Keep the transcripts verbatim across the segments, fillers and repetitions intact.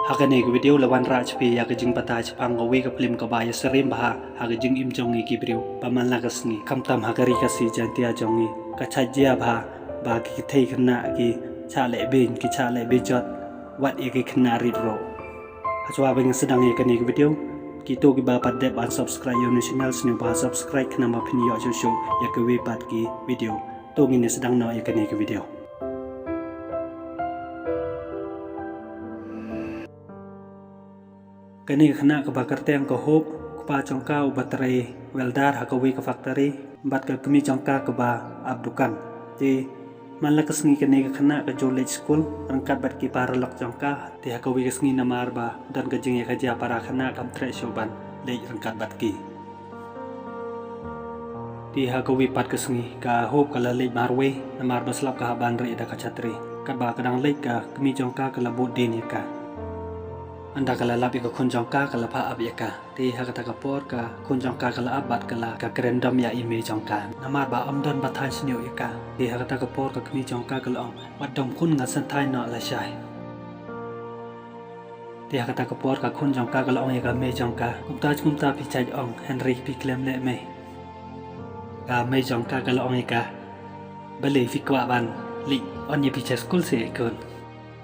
Ha kane ka video la wanrah sha phi ïa ka jingbatai shaphang kawei ka film kaba ïasyriem bha ha ka jingim jong ngi ki briew ba man la ka sngi, khamtam ha ka ri Khasi Jaiñtia jong ngi. Ka shait jia bha ba ki kynthei khynnah ki shah leh beiñ, ki shah leh beiñ jot, wat ïa ki khynnah rit ruh. Hashwa ba ngin sdang ïa kane ka video, kito kiba pat dep ban subscribe ïa une u channel, sngewbha subscribe khnang ba phin ïoh shuh shuh ïa kiwei pat ki video. To ngin ïa sdang noh ïa kane ka video. Kane ka khynnah kaba kyrteng ka Hope, u kpa jong ka uba trei welder ha kawei ka factory, bad ka kmie jong ka kaba ap dukan. Te man la ka sngi kane ka khynnah ka ju leit skul ryngkat bad ki paralok jong ka. Te ha kawei ka sngi namar ba don ka jingïakajia para khynnah kam treh shuh ban leit ryngkat bad ki. Te ha kawei pat ka sngi ka Hope ka la leit marwei namar ba slap ka hap ban rieh da ka chatre. Katba ka dang leit ka kmie jong ka ka la bud dien ïa ka. Ynda ka la lap ïa ka khun jong ka ka la phah ap ïa ka. Te ha kata ka por ka khun jong ka ka la ap bad ka la ka kren dom ïa i mei jong ka namar ba ym don ba thaiñ sniew ïa ka. Te ha kata ka por ka kmie jong ka ka la ong, "Wat dom khun, ngan sa thaiñ noh lashai." Te ha kata ka por ka khun jong ka ka la ong ïa ka mei jong ka, "Kumta kumta phi shait ong, hynrei phi khlem leh mei." Ka mei jong ka ka la ong ïa ka, "Balei phi kwah ban leit on ïa phi sha skul se, khun?"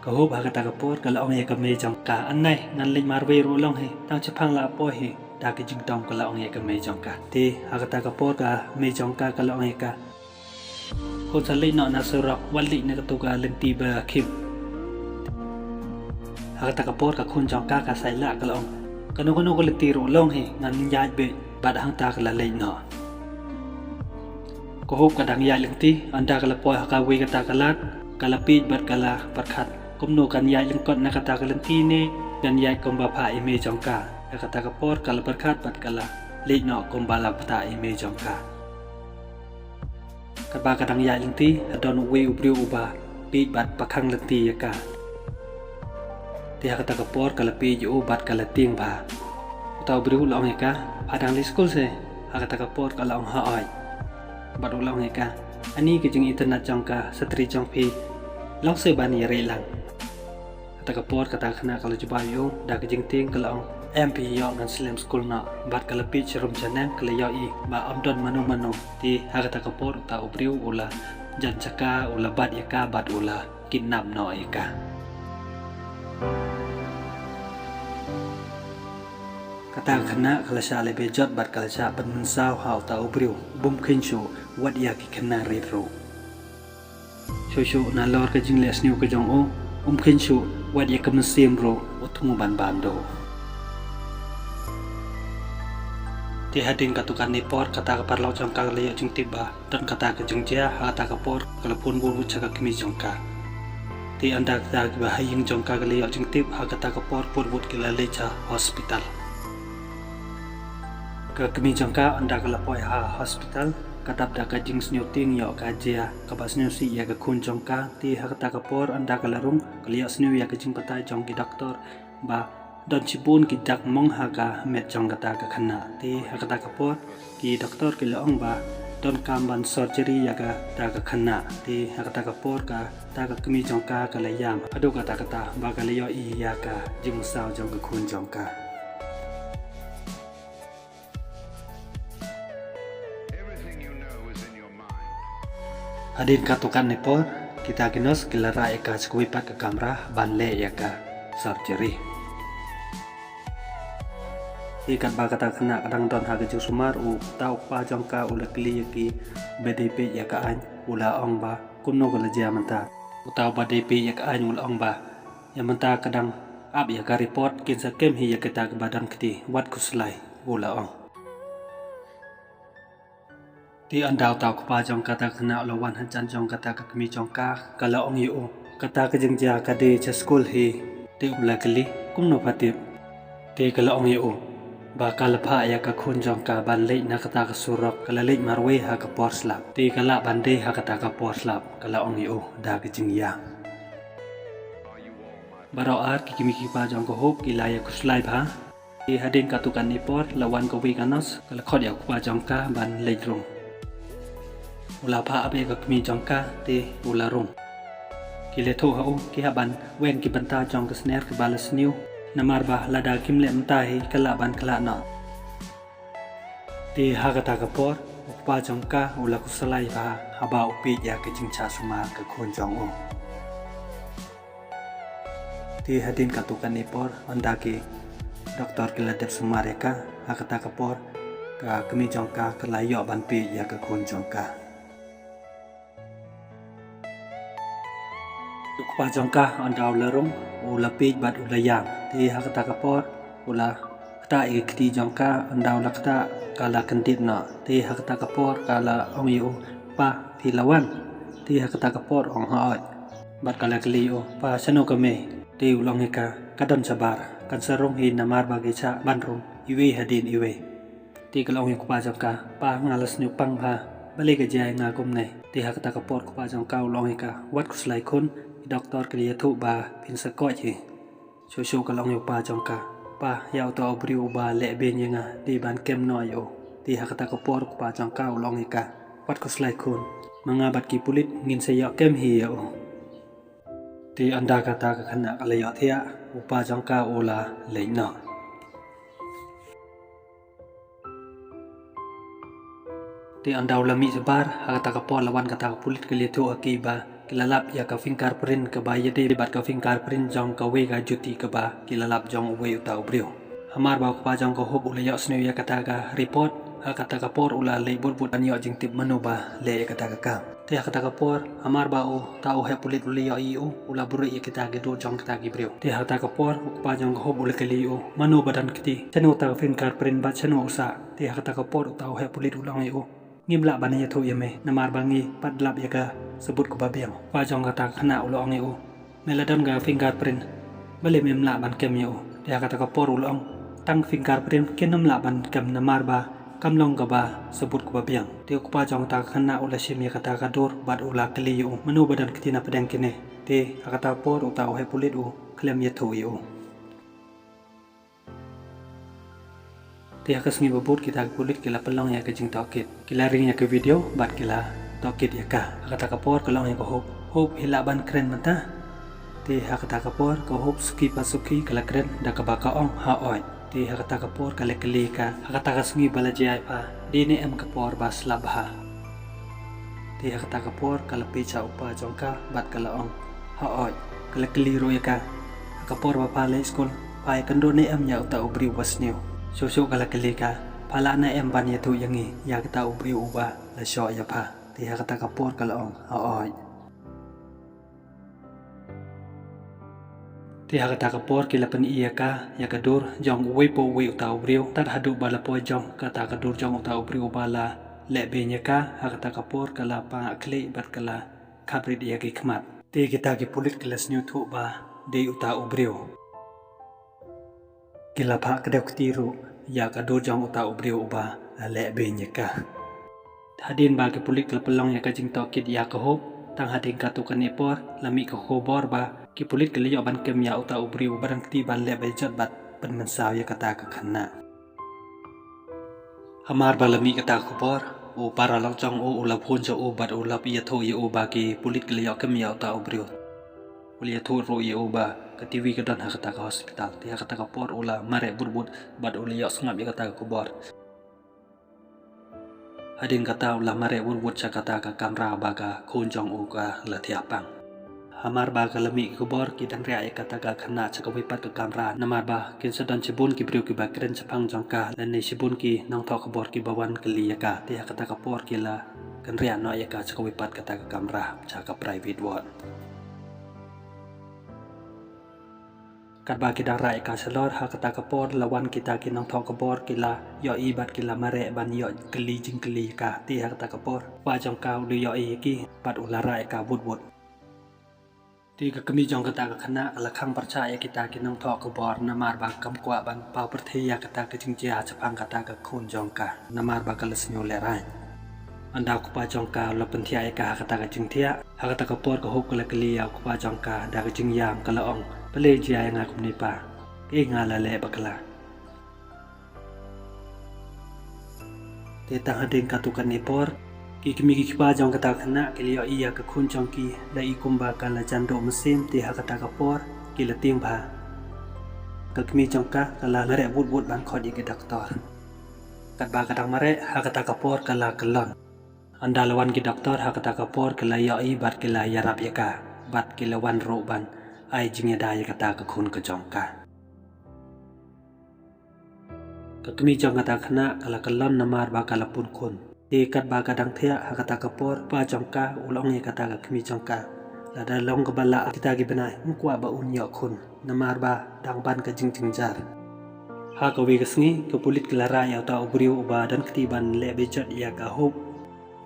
Ka Hope ha kata ka por ka la ong ïa ka mei jong ka, "Anai, ngan leit marwei ruh long hi, tang shaphang la poi hi." Da ka jingdom ka la ong ïa ka mei jong ka. Te ha kata ka por ka mei jong ka ka la ong ïa ka, "Khun, sa leit noh na surok, wat leit na katu ka lynti ba khim." Ha kata ka por ka khun jong ka ka sa ïalah ka la ong, "Kano kano ka lynti ruh long hi, ngan ïaid beit bad hangta ka la leit noh." Ka Hope ka dang ïaid lynti, ynda ka la poi ha kawei kata ka lad, ka la peit bad ka la pyrkhat, "Kumno kan ïaid lyngkot na kata ka lynti ne kan ïaid kumba phah i mei jong ka?" Ha kata ka por ka la pyrkhat bad ka la leit noh kumba la phah i mei jong ka. Katba ka dang ïaid lynti, ha don uwei u briew uba peit bad pakhang lynti ïa ka. Te ha kata ka por ka la peit ïa u bad ka la tieng bha. Uta u briew u la ong ïa ka, "Pha dang leit skul se?" Ha kata ka por ka la ong, "Hooid." Bad u la ong ïa ka, "Ani ka jingitynnad jong ka shatri jong phi long se ban ïarap lang?" Kata ka por kata ka khynnah ka la jubab ïa u da ka jingtieng ka la ong, "Em phi ïoh, ngan slem skul noh." Bad ka la peit sharum shaneng ka la ïohi ba ym don mano mano. Te ha kata ka por uta u briew u la jan jaka, u la bat ïa ka bad u la kidnap noh ïa ka. Kata ka khynnah ka la shah leh beiñ jot bad ka la shah pynmynsaw ha uta u briew, bym kheiñ shuh wat ïa ki khynnah rit ruh. Shuh shuh nalor ka jingleh sniew ka jong u, um kheiñ shuh wat ïa ka mynsiem ruh u thmu ban bam duh. Te hadien katto katne por kata ka paralok jong ka ka la ïoh jingtip ba don kata ka jingjia, ha kata ka por ka la phone bud bud sha ka kmie jong ka. Te ynda kita kiba ha ïing jong ka ki la ïoh jingtip, ha kata ka por bud bud ki la leit sha hospital. Ka kmie jong ka ynda ka la poi ha hospital, ka dap da ka jingsngewtieng ïoh ka jia kaba sngewsih ïa ka khun jong ka. Te ha kata ka por ynda ka la rung, ka la ïohsngew ïa ka jingbatai jong ki doktor ba don shibun ki dak mong ha ka met jong kata ka khynnah. Te ha kata ka por ki doktor ki la ong ba donkam ban surgery ïa kata ka khynnah. Te ha kata ka por kata ka kmie jong ka ka la ïam haduh katta katta ba ka la ïohi ïa ka jingmynsaw jong ka khun jong ka. Hadien katto katne por, kita ki nurse ki la rah ïa ka sha kawei pat ka kamra ban leh ïa ka surgery. Te katba kata ka khynnah ka dang don ha ka jingsumar, uta u kpa jong ka u la kylli ïa kiba dei peit ïa ka aiñ, u la ong ba kumno ka la jia mynta. Uta uba dei peit ïa ka aiñ u la ong ba ïa mynta ka dang ap ïa ka report, kin sa kem hi ïa kita kiba don kti, wat khuslai, u la ong. Te ynda uta u kpa jong kata ka khynnah u la wan hajan jong kata ka kmie jong ka, ka la ong ïa u, kata ka jingjia ka dei sha skul hi. Te u la kylli, kumno pha tip? Te ka la ong ïa u ba ka la phah ïa ka khun jong ka ban leit na kata ka surok, ka la leit marwei ha ka por slap. Te ka lah ban dei ha kata ka por slap, ka la ong ïa u da ka jingïam. Baroh ar ki kmie ki kpa jong ka Hope ki la ïa khuslai bha. Te hadien katto katne por la wan kawei ka nurse, ka la khot ïa u kpa jong ka ban leit rung. U la phah ap ïa ka kmie jong ka te u la rung. Ki la ïathuh ha u, ki hap ban weng ki bynta jong ka sner kaba la sniew, namar ba lada kim leh mynta hi ka lah ban khlad noh. Te ha kata ka por u kpa jong ka u la khuslai bha haba u peit ïa ka jingshah sumar ka khun jong u. Te hadien katto katne por, ynda ki doktor ki la dep sumar ïa ka, ha kata ka por ka kmie jong ka ka la ïoh ban peit ïa ka khun jong ka. U kpa jong ka ynda u la rung, u la peit bad u la ïam. Te ha kata ka por u la ktah ïa ka kti jong ka, ynda u la ktah ka la kyndit noh. Te ha kata ka por ka la ong ïa u, "Pa, phi la wan?" Te ha kata ka por u ong, "Hooid." Bad ka la kylli ïa u, "Pa, shano ka mei?" Te u la ong ïa ka, "Ka don shabar, kan sa rung hi namar ba ki shah ban rung iwei hadien iwei." Te ka la ong ïa u kpa jong ka, "Pa, nga la sniew pang bha, balei ka jia ïa nga kumne?" Te ha kata ka por u kpa jong ka u la ong ïa ka, "Wat khuslai khun, ki doktor ki la ïathuh ba phin sa koit hi." Shuh shuh ka la ong ïa u kpa jong ka, "Pa, ïa uta u briew uba leh beiñ ïa nga, dei ban kem noh ïa u." Te ha kata ka por u kpa jong ka u la ong ïa ka, "Wat khuslai khun, ma nga bad ki pulit ngin sa ïoh kem hi ïa u." Te ynda kata ka khynnah ka la ïohthiah, u kpa jong ka u la leit noh. Te ynda u la mih shabar, ha kata ka por la wan kata ka pulit ka la ïathuh ha ki ba ki la lap ïa ka fingerprint kaba ïadei bad ka fingerprint jong kawei ka juti kaba ki la lap jong uwei uta u briew. Hamar ba u kpa jong ka Hope u la ïohsngew ïa kata ka report, ha kata ka por u la leit bud bud ban ïoh jingtip mano ba leh ïa kata ka kam. Te ha kata ka por, hamar ba uta u heh pulit u la ïohi ïa u, u la buhrieh ïa kita ki dur jong kita ki briew. Te ha kata ka por u kpa jong ka Hope u la kylli ïa u, "Mano ba don kti? Shano uta u fingerprint bad shano u sah?" Te ha kata ka por uta u heh pulit u la ong ïa u, "Ngim lah ban ïathuh ïa me namar ba ngi pat lap ïa ka sabut kaba biang." U kpa jong kata ka khynnah u la ong ïa u, "Me la don ka fingerprint, balei mem lah ban kem ïa u?" Te ha kata ka por u la ong, "Tang fingerprint kin ym lah ban kem namar ba kam long kaba sabut kaba biang." Te u kpa jong kata ka khynnah u la shim ïa kata ka dur bad u la kylli ïa u, "Mano ba don kti na pdeng kine?" Te ha kata ka por uta u heh pulit u khlem ïathuh ïa u. Te ha ka sngi ba bud kita ki pulit ki la pynlong ïa ka jingtohkit. Ki la ring ïa ka video bad ki la tohkit ïa ka. Ha kata ka por ka la ong ïa ka Hope, "Hope, hi lah ban kren mynta?" Te ha kata ka por ka Hope suki pa suki ka la kren da kaba ka ong, "Hooid." Te ha kata ka por ka la kylli ïa ka, "Ha kata ka sngi ba la jia ïa pha, dei ne em ka por ba slap bha?" Te ha kata ka por ka la peit sha u kpa jong ka bad ka la ong, "Hooid." Ka la kylli ruh ïa ka, "Ha ka por ba pha leit skul, pha ïakynduh ne em ïa uta u briew uba sniew?" Shuh shuh ka la kylli ka, "Pha lah ne em ban ïathuh ïa ngi ïa kata u briew uba la shoh ïa pha?" Te ha kata ka por ka la ong, "Hooid." Te ha kata ka por ki la pyni ïa ka ïa ka dur jong uwei pa uwei uta u briew, tad haduh ba la poi jong kata ka dur jong uta u briew uba la leh beiñ ïa ka. Ha kata ka por ka la pang khlieh bad ka la khaprit ïa ki khmat. Te kita ki pulit ki la sngewthuh ba dei uta u briew. Ki la phah kdew kti ruh ïa ka dur jong uta u briew uba la leh beiñ ïa ka. Hadien ba ki pulit ki la pynlong ïa ka jingtohkit ïa ka Hope, tang hadien katto katne por la mih ka khubor ba ki pulit ki la ïoh ban kem ïa uta u briew uba dang kti ban leh beiñ jot bad pynmynsaw ïa kata ka khynnah. Hamar ba la mih kata ka khubor, u paralok jong u u la phone sha u bad u la ïathuh ïa u ba ki pulit ki la ïoh kem ïa uta u briew. U la ïathuh ruh ïa u ba ka TV ka don ha kata ka hospital. Te ha kata ka por u la mareh bud bud bad u la ïoh sngap ïa kata ka khubor. Hadien kata u la mareh bud bud sha kata ka kamra ba ka khun jong u ka la thiah pang. Hamar ba ka la mih ka khubor ki dang riah ïa kata ka khynnah sha kawei pat ka kamra, namar ba kin sa don shibun ki briew kiba kren shaphang jong ka lane shibun ki nongthoh khubor kiba wan kylli ïa ka. Te ha kata ka por ki la kynriah noh ïa ka sha kawei pat kata ka kamra, sha ka private ward. Katba ki dang rah ïa ka shalor, ha kata ka por la wan kita ki nongthoh khubor ki la ïohi bad ki la mareh ban ïoh kylli jingkylli ïa ka. Te ha kata ka por u kpa jong ka u la ïohi ïa ki bad u la rah ïa ka bud bud. Te ka kmie jong kata ka khynnah ka la khang pyrshah ïa kita ki nongthoh khubor namar ba kam kwah ban paw pyrthei ïa kata ka jingjia shaphang kata ka khun jong ka namar ba ka la sngewlehraiñ. Ynda u kpa jong ka u la pynthiah ïa ka ha kata ka jingthiah, ha kata ka por ka Hope ka la kylli ïa u kpa jong ka da ka jingïam, ka la ong, "Balei jia ïa nga kumne pa? Kaei nga la leh bakla?" Te tang hadien katto katne por Ki kmie ki kpa jong kata ka khynnah ki la ïohi ïa ka khun jong ki la i kumba ka la jan duh mynsiem, te ha kata ka por ki la tieng bha. Ka kmie jong ka ka la mareh bud bud ban khot ïa ki doktor. Katba ka dang mareh, ha kata ka por ka la kyllon. Ynda la wan ki doktor, ha kata ka por ki la ïohi bad ki la ïarap ïa ka, bad ki la wan ruh ban ai jingïada ïa kata ka khun ka jong ka. Ka kmie jong kata ka khynnah ka la kyllon namar ba ka la pun khun. Te katba ka dang thiah, ha kata ka por u kpa jong ka u la ong ïa kata ka kmie jong ka, lada long kaba lah kita ki bnai, ym kwah ba un ïoh khun, namar ba dang ban ka jingjynjar. Ha kawei ka sngi, ka pulit ki la rah ïa uta u briew uba don kti ban leh bejot ïa ka Hope.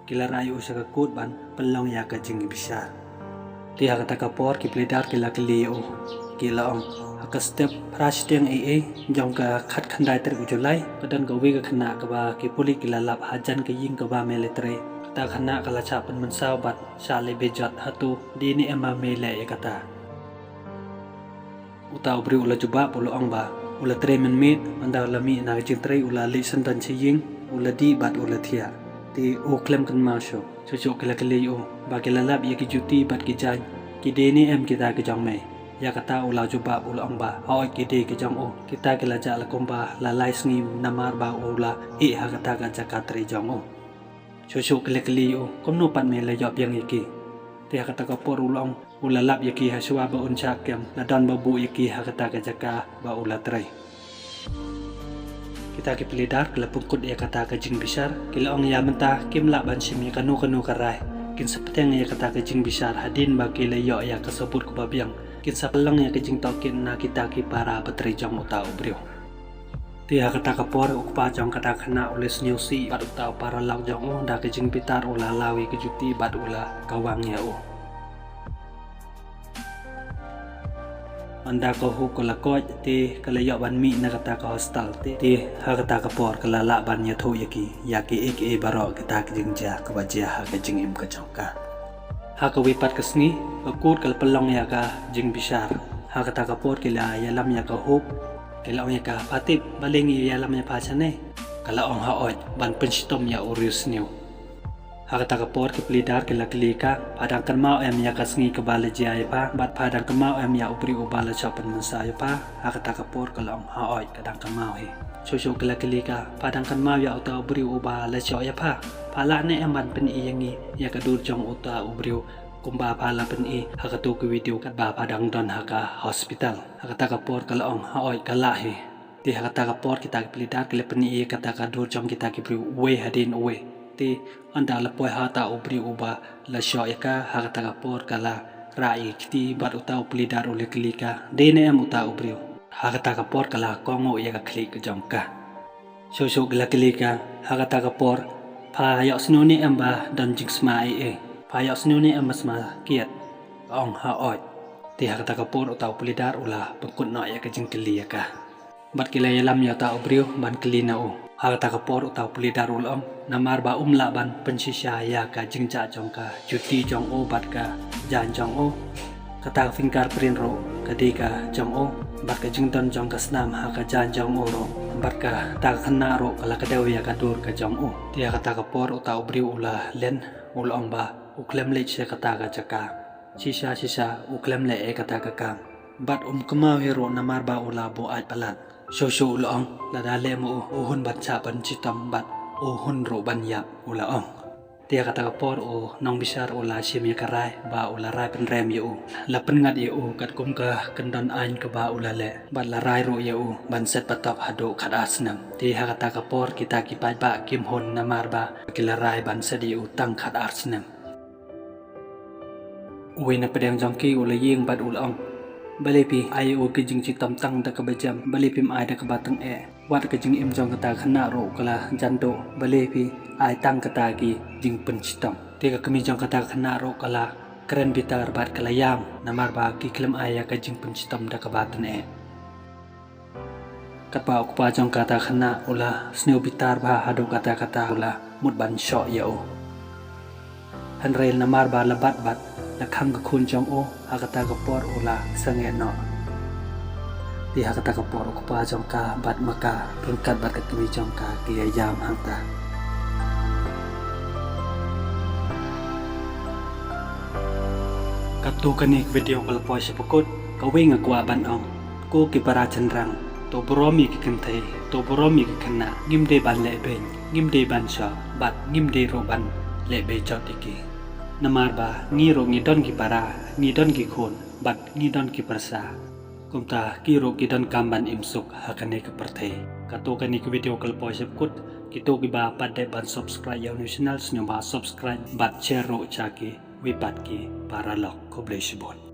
Ki la rah ïa u sha ka kot ban pynlong ïa ka jingbishar. Te ha kata ka por ki plie dar ki la kylli ïa u, ki la ong, ha ka step phra shiteng eiei jong ka khatkhyndai tarik u July, ka don kawei ka khynnah kaba ki pulit ki la lap hajan ka ïing kaba me la trei. Kata ka khynnah ka la shah pynmynsaw bad shah leh bejot, hato dei ne em ba me leh ïa kata? Uta u briew u la jubab, u la ong ba u la trei mynmiet, ynda u la mih na ka jingtrei u la leit syndon sha ïing, u la dih bad u la thiah. Te u khlem kynmaw shuh. Shuh shuh ki la kylli ïa u ba ki la lap ïa ki juti bad ki jaiñ, ki dei ne em kita ki jong me? Ïa kata u la jubab, u la ong ba haoid, ki dei ki jong u. Kita ki la jah la kumba la lai sngi namar ba u la ïeh ha kata ka jaka trei jong u. Shuh shuh ki la kylli ïa u, kumno pat me la ïoh biang ïa ki? Te ha kata ka por u la ong, u la lap ïa ki ha shuwa ba un shah kem, la don ba buh ïa ki ha kata ka jaka ba u la trei. Kita ki plie dar ki la pynkut ïa kata ka jingbishar, ki la ong, ïa mynta kim lah ban shim ïa kano kano ka rai. Kin sa bteng ïa kata ka jingbishar hadien ba ki la ïoh ïa ka sabut kaba biang. Kin sa pynlong ïa ka jingtohkit na kita ki para ba trei jong uta u briew. Te ha kata ka por u kpa jong kata ka khynnah u la sngewsih bad uta u paralok jong u, da ka jingbitar u la law ïa ka juti bad u la kawang ïa u. Ynda ka Hope ka la koit, te ka la ïoh ban mih na kata ka hostel. Te, te ha kata ka por ka la lah ban ïathuh ïa ki, ïa kiei kiei baroh kita ki jingjia kaba jia ha ka jingim ka jong ka. Ha kawei pat ka sngi, ka kot ka la pynlong ïa ka jingbishar. Ha kata ka por ki la ïalam ïa ka Hope. Ki la ong ïa ka, pha tip balei ngi ïalam ïa pha shane? Ka la ong, haoid, ban pynshitom ïa u riewsniew. Ha kata ka por ki plie dar ki la kylli ka, pha dang kynmaw em ïa ka sngi kaba la jia ïa pha, bad pha dang kynmaw em ïa u briew uba la shah pynmynsaw ïa pha? Ha kata ka por ka la ong, haoid, ka dang kynmaw hi. Shuh shuh ki la kylli ka, pha dang kynmaw ïa uta u briew uba la shoh ïa pha? Pha lah ne em ban pyni ïa ngi ïa ka dur jong uta u briew kumba pha la pyni ha kato ka video katba pha dang don ha ka hospital? Ha kata ka por ka la ong, haoid, ka lah hi. Te ha kata ka por kita ki plie dar ki la pyni ïa kata ka dur jong kita ki briew uwei hadien uwei. Te ynda la poi ha uta u briew uba la shoh ïa ka, ha kata ka por ka la rah ïa ka kti bad uta u plie dar u la kylli ka, dei ne em uta u briew? Ha kata ka por ka la kohnguh ïa ka khlieh ka jong ka. Shuh shuh ki la kylli ka ha kata ka por, pha ïohsngew ne em ba don jingsma eiei? Pha ïohsngew ne em ba sma kiad? Ka ong, haoid. Te ha kata ka por uta u plie dar u la pynkut noh ïa ka jingkylli ïa ka. Bad ki la ïalam ïa uta u briew ban kylli na u. Ha kata ka por uta u plie dar u la ong, namar ba um lah ban pynshisha ïa ka jingjah jong ka juti jong u bad ka jaiñ jong u, kata ka fingerprint ruh ka dei ka jong u, bad ka jingdon jong ka snam ha ka jaiñ jong u ruh, bad kata ka khynnah ruh ka la kdew ïa ka dur ka jong u. Te ha kata ka por uta u briew u la len, u la ong ba u khlem leit sha kata ka jaka. Shisha shisha u khlem leh ïa kata ka kam. Bad um kynmaw hi ruh namar ba u la buaid palat. Shuh shuh u la ong, lada leh ma u, u hun ban shah pynshitom bad u hun ruh ban ïap, u la ong. Te ha kata ka por u nongbishar u la shim ïa ka rai ba u la rai pynrem ïa u. La pynngat ïa u katkum ka kyndon aiñ kaba u la leh. Bad la rai ruh ïa u ban set patok haduh khatar snem. Te ha kata ka por kita ki paidbah kim hun namar ba ki la rai ban set ïa u tang khatar snem. Uwei na pdeng jong ki u la ïeng bad u la ong, balei phi ai ïa u ki jingshitom tang da kaba jem, balei phim ai da kaba tyngeh? Wat ka jingim jong kata ka khynnah ruh ka la jan duh, balei phi ai tang kata ki jingpynshitom? Te ka kmie jong kata ka khynnah ruh ka la kren bitar bad ka la ïam namar ba ki khlem ai ïa ka jingpynshitom da kaba tyngeh. Katba u kpa jong kata ka khynnah u la sngewbitar bha haduh katta katta u la mut ban shoh ïa u. Hynrei namar ba la bat bad la khang ka khun jong u, ha kata ka por u la sangeh noh. Te ha kata ka por u kpa jong ka bad ma ka ryngkat bad ka kmie jong ka ki ïa ïam hangta. Katto kane ka video ka la poi sha ba kut, kawei nga kwah ban ong. Ko ki para chynrang, to burom ïa ki kynthei, to burom ïa ki khynnah, ngim dei ban leh beiñ, ngim dei ban shoh, bad ngim dei ruh ban leh beiñ jot ïa ki. Namar ba ngi ruh ngi don ki para, ngi don ki khun, bad ngi don ki pyrsa. Kumta ki ruh ki donkam ban im suk ha kane ka pyrthei. Katto kane ka video ka la poi sha ba kut, kito kiba pat dep ban subscribe ïa u new channel, sngewbha subscribe bad share ruh sha kiwei pat ki paralok. Khublei shibun.